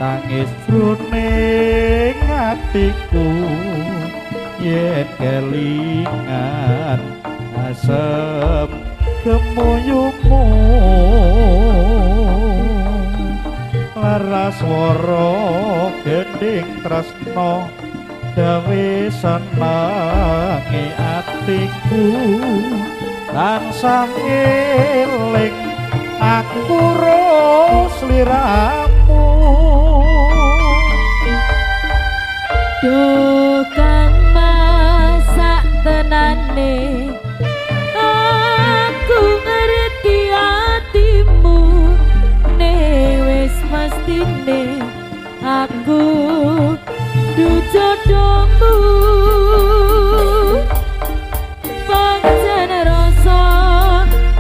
Tangis jroning atiku yen kelingan asem gemuyumu laras swara gending tresno gawe senenge atiku tansah eling aku ro sliramu. Duh kang masak tenane aku ngerti atimu ne wis mestine aku du jodohmu pancen rasa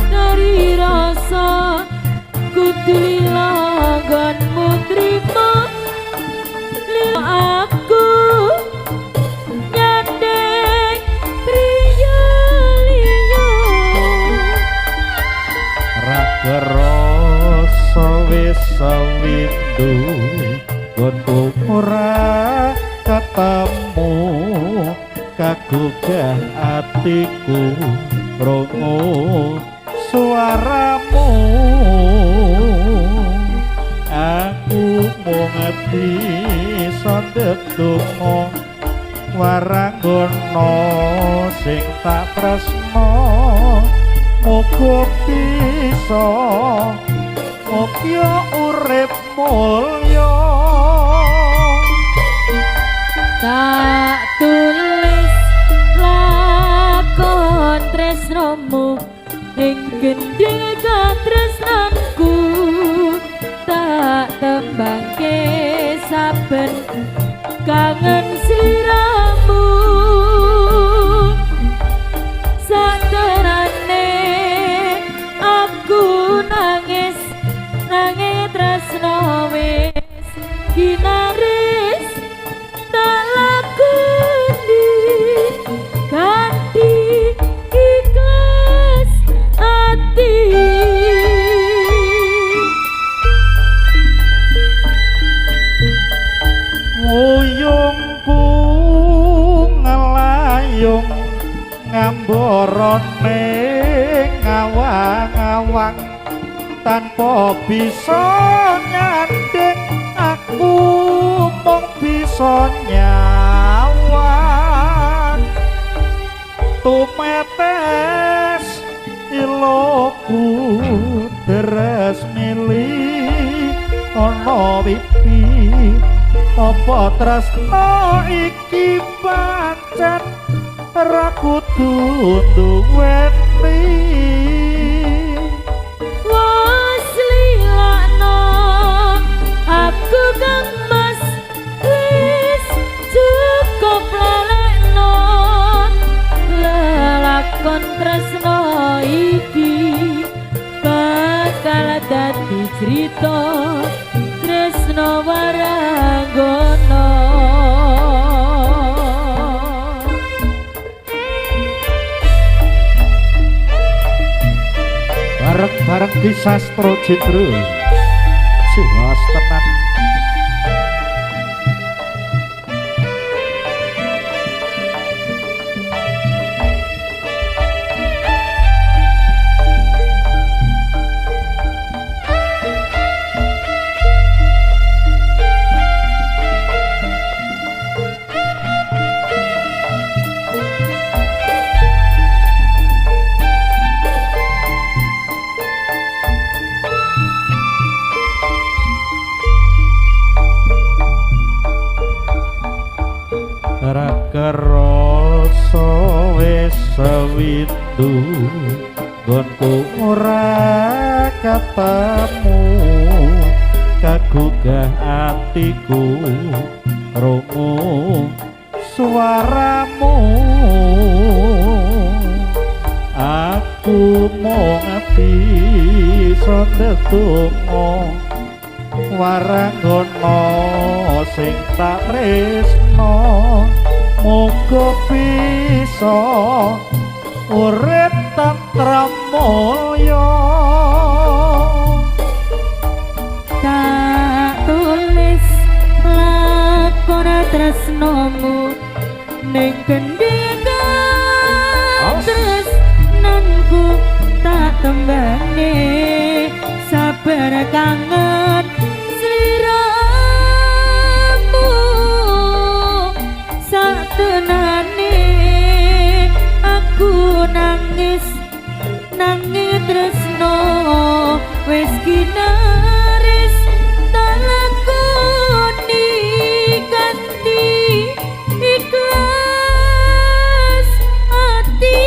dari rasa kudu lila nggonmu trimo aku nyandeng priya liya ra kerasa wis sewindu nggonku ora ketemu kagugah atiku krungu suaramu aku mung bisa ndedonga waranggono sing tak tresno muga bisa muga urip mulya. Tak tulis lakon tresnomu ing gendhing katresnanku tak tembangke saben kangen sliramu saterane aku nangis nangis tresno wis kinaris tak lakoni ganti ikhlas ati. Wuyungku ngelayung ngamborone ngawang-awang tanpa bisa nyanding aku mung bisa nyawang tumetes iloku deres mili ana wipi apa tresno iki pancen ra kudu duweni. Wes lilakno aku kang mas wis cukup lalekno lelakon tresno iki bakal dadi crita tresno waranggono. Bareng-bareng di Sastro Citro jelas tenan. Ra kerasa wis sewindu nggonku ora ketemu, kagugah atiku krungu suaramu. Aku mung bisa ndedonga waranggono sing tak tresno, muga bisa urip tentrem mulya. Tak tulis lakon tresnomu ning kendika tresnanku tak tembane, sabar kangen sliramu satenane. Aku nangis nangis tresno wis kinaris tak lakoni kanthi ikhlas ati.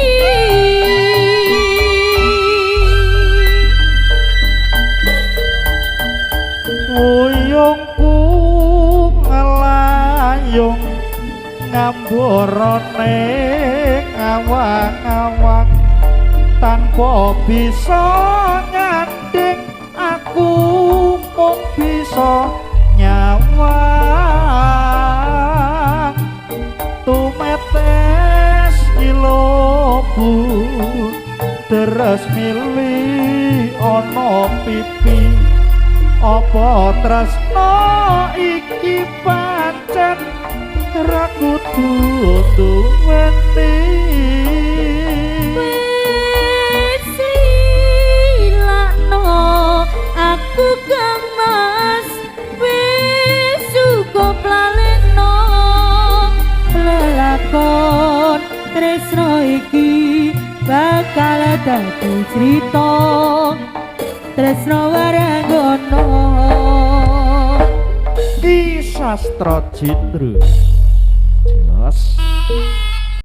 Wuyungku ngelayung ngamborone awang-awang tanpa bisa nyanding, aku mung bisa nyawang. Tumetes iloku deres mili ana pipi, apa tresno iki pancen ra kudu duweni. Wis lilakno aku Kang Mas, wis cukup lalekno lelakon tresno iki bakal dadi crita tresno waranggono. Ki Sastra Jendra.